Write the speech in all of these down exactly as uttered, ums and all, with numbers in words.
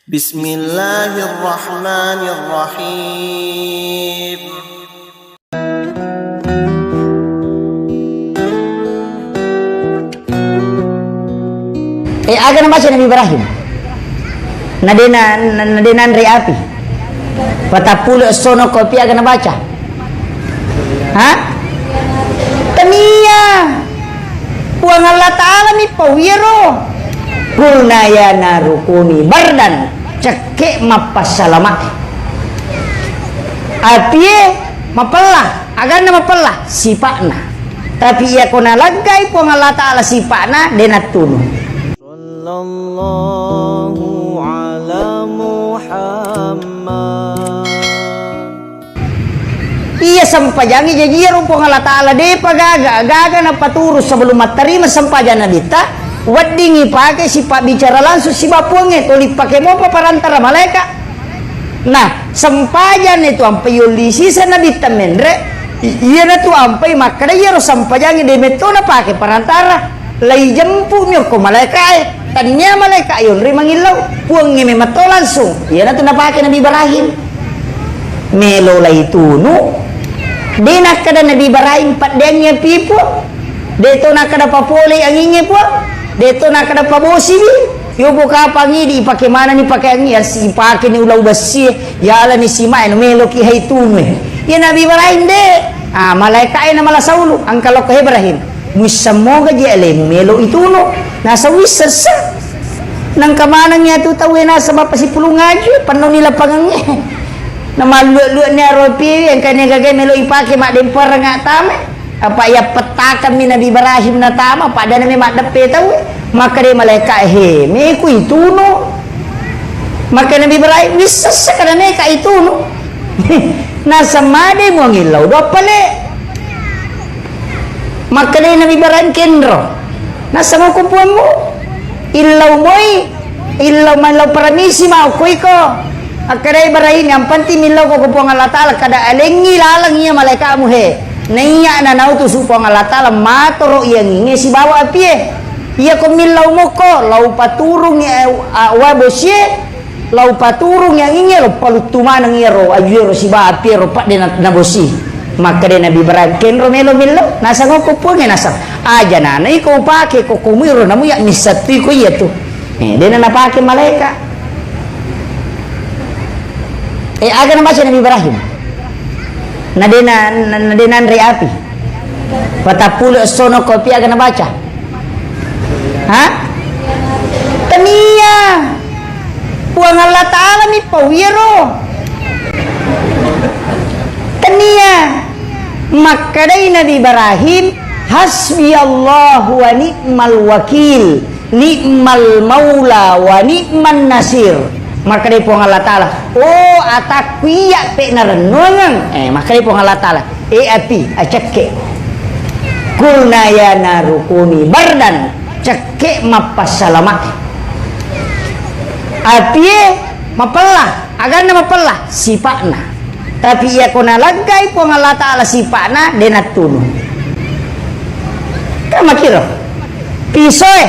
Bismillahirrahmanirrahim. Eh, aga nabaca Nabi Ibrahim? Nade na-, na-, nade nanre api. Patappulo essono kopi aga nabaca? Ha? Tania. Puang Allah Ta'ala mi pau iyaro. Qulna ya naru kuni bardan, cekke mappassalama. Apie mapella, aganna mapella, sipa'na. Tapi iya ko nalaggai Puang Allah Ta'ala sipa'na, de nattunu. Sallallahu ala Muhammad. Iya sempajangnge jaji iyaro Puang Allah Ta'ala depa gaga, gaga napaturu sebelum mattarima sempajang Nabitta, weddingngi pake sipabbicara langsung siba Puangnge, tuli pake mopa parantara malaeka. Nah, sempajangnge tu ampai yolli sisa Nabitta menre, i-, iyanatu ampai makkeda iyaro sempajangnge de metto napake parantara. Laijempu'mi okko malaeka'e. Tania malaeka yonroi mangillau. Puangnge memang to langsung. Iyanatu napake Nabi Ibrahim. Melo laitunu. De nakkeda Nabi Ibrahim, paddeangngi api Puang. De to nakkeda papolei angingnge Puang. De to nakkeda pabosiwi. Yobo kapang idi ipake manenni pake angi, ya sipakeni ulau bessie. Yalani simae no meloki haitunue. Iya Nabi Ibrahim de. Ah, malaeka'e na malasa ulu. Engka lokko Ibrahim. Muissammoga je alemu melo itunu. Naseng wissessa. Nangka maneng iyatu tauwe nasaba pasipulung aju, pennoni lapangengnge. Namallua-luani aropi, engkani gaga melo ipake maddempereng tama. Apa iya pettakammi Nabi Ibrahim natama, padana me maddeppe tauwe. Makkeda malaeka, "He, meku itunu." Makkeda Nabi Ibrahim, "Wissessa kada meka itunu." Naseng made muangillau dua pale. Makkedai Nabi Ibrahim, "Kenro." Naseng ko puangmu, "Illau moi, illau mallau paramisi ma okko iko." Makkedai Ibrahim, "Yang penting millau ko Puang Allah Ta'ala, kada alengngi laleng iya malaeka'mu he. Naiya nanautusu Puang Allah Ta'ala, matoro iyangingnge sibawa apie. Iya ko millau mokko, lau paturungi, eh, a-, wa bosie." Lau paturung iyangingnge, lo paluttu maneng iyaro aju ero siba api ero padde na-, nabosi. Makkeda Nabi Ibrahim, "Kenro melo millau?" Naseng okko puangnge naseng, "Aja nana iko upake ko komu iro namu ya missattui ko iyatu." Eh, dena napake malaeka. Eh, aga nabaca Nabi Ibrahim? Nadena, na-, nadena anre api. Patappulo essono kopi aga nabaca? Ha? Tania. Puang Allah Ta'ala mi pau iyaro. Tania. Makkedai Nabi Ibrahim, "Hasbi Allahu wa ni'mal wakil, ni'mal maula wa ni'man nasir." Makkedai Puang Allah Ta'ala, "Oh, atakku iya pe narennuangeng." Eh, makkedai Puang Allah Ta'ala, "Eh, api, acekke." Qulna ya naru kuni bardan, cekke mappassalama. Apie mapella, aganna mapella, sipa'na. Tapi iya ko nalaggai Puang Allah Ta'ala sipa'na, de nattunu. Kan makkiro. Pisoe,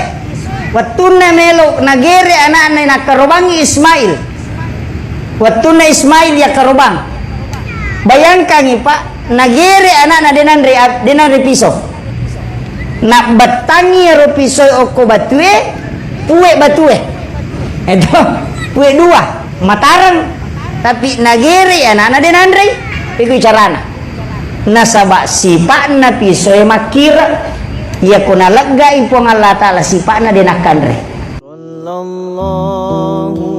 wettunna melo nagere anakna nakkarobangi Ismail. Wettunna Ismail yakkarobang. Bayangkangi, Pak, nagere anakna de nanre ap-, de nanre piso. Nabbettangi ero pisoe okko batue, pue batue. Eto, pue dua, matareng. Tapi nagere anakna de nanrei. Iku carana. Nasaba sipa'na pisoe makkira. Iya ko naleggai Puang Allah Ta'ala sipa'na de nakkanre. Sallallahu